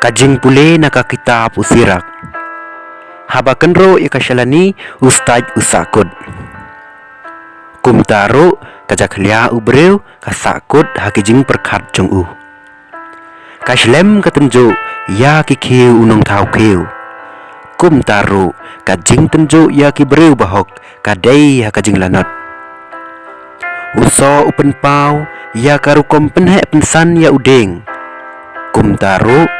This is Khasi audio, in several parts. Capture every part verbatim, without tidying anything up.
Ka jingpule na ka kitab u Sirak. Haba kynroh ïa ka shalani, u stad u sahkut. Kumta ruh ka jakhlia u briew ka sahkut ha ki jingpyrkhat jong u. Ka shlem ka tynjuh ïa ki khiew u nongthaw khiew. Kumta ruh ka jingtynjuh ïa ki briew bahok ka dei ha ka jinglanot. U soh u pynpaw ïa ka rukom pynheh pynsan ïa u dieng. Kumta ruh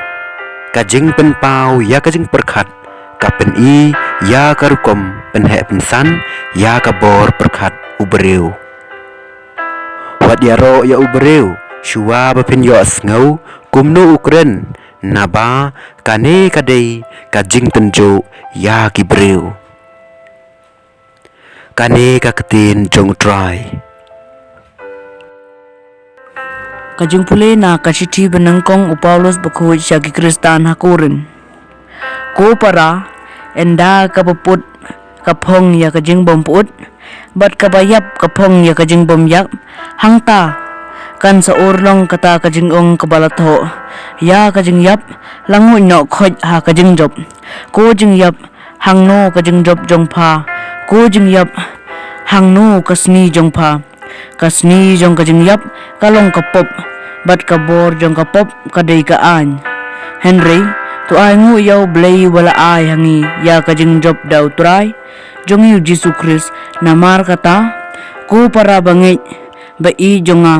ka jingpynpaw ïa ka jingpyrkhat ka pyni ïa ka rukom pynheh pynsan ïa ka bor pyrkhat u briew. Wat ïaroh ïa u briew shuwa ba phin ïohsngew kumno u kren, naba kane ka dei ka jingtynjuh ïa ki briew. Kane ka ktien jong u Trai. Ka jingpule na ka shithi banyngkong u Paulus bakhuid sha ki Khristan ha Korinth. Ko para, ynda kaba put ka phong ïa ka jingbym put, bad kaba ïap ka phong ïa ka jingbym ïap, hangta kan sa urlong kata ka jingong kaba la thoh. Ïa ka jingïap la nguid noh khoit ha ka jingjop. Ko jingïap, hangno ka jingjop jong pha? Ko jingïap, hangno ka sni jong pha? Ka sni jong ka jingïap ka long ka pop, bad ka bor jong ka pop ka dei ka aiñ. Hynrei to ai nguh ïa U Blei uba la ai ha ngi ïa ka jingjop da U Trai jong ngi U Jisu Khrist. Namar kata, ko para bangeit ba ïeit jong nga,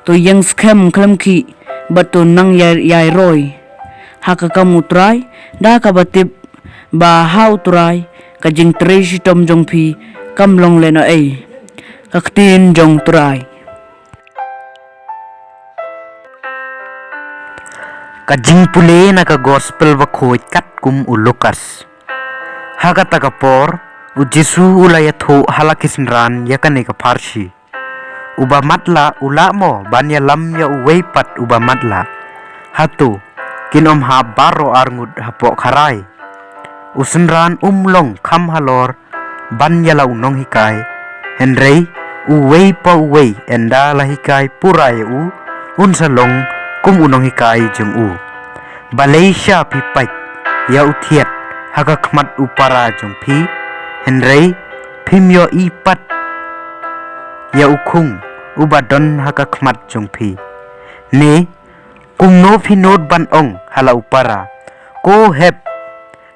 to ïeng skhem khlem khih bad to nang ïai, ïai roi ha ka kam U Trai, da kaba tip ba ha U Trai ka jingtrei shitom jong phi kam long lehnohei. Ka ktien jong U Trai. Ka jingpule na ka gospel bakhuid katkum u Lukas. Ha kata ka por, U Jisu u la ïathuh ha la ki synran ïa kane ka pharshi. Uba matlah u lah mo ban ïalam ïa uwei pat uba matlah? Hato kin ym hap baroh arngut hapoh kharai? U synran um long kham halor ban ïa la u nonghikai, hynrei uwei pa uwei ynda la hikai pura ïa u, un sa long kum u nonghikai jong u. Balei sha phi pait ïa u thied ha ka khmat u para jong phi, hynrei phim ïohi pat ïa u khung uba don ha ka khmat jong phi? Ne kumno phi nud ban ong ha la u para, ko hep,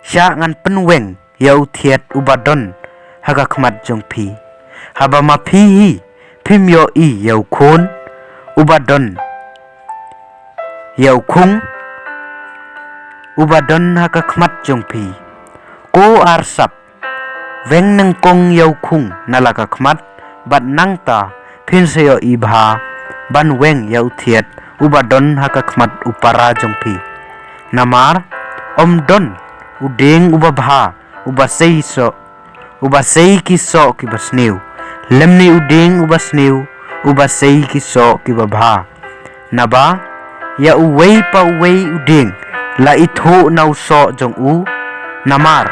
sha ngan pynweng ïa u thied uba don ha ka khmat jong phi, haba ma phi hi phim ïohi ïa u khun uba don, ïa u khung uba don ha ka khmat jong phi? Ko arsap, weng nyngkong ïa u khung na la ka khmat, bad nangta phin sa ïohi bha ban weng ïa u thied uba don ha ka khmat u para jong phi. Namar ym don u dieng uba bha uba sei soh, uba sei ki soh kiba sniew, lymne u dieng uba sniew uba sei ki soh kiba bha. Naba ïa uwei pa uwei u dieng la ithuh na u soh jong u. Namar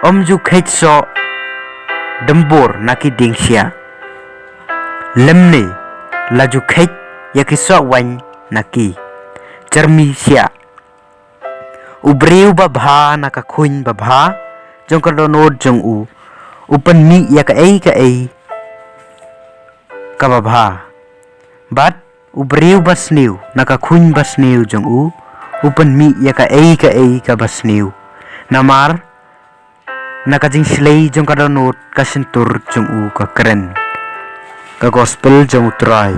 ym ju kheit soh dymbur na ki dieng shiah, lymne la ju kheit ïa ki soh waiñ na ki jyrmi shiah. U briew babha na ka khuiñ babha jong ka dohnud jong u, u pynmih ïa kaei kaei kaba bha. Bad u briew basniew na ka khuiñ basniew jong u, u pynmih ïa kaei kaei kaba sniew. Namar na ka jingshlei jong ka dohnud ka shyntur jong u ka kren. Ka gospel jong u Trai.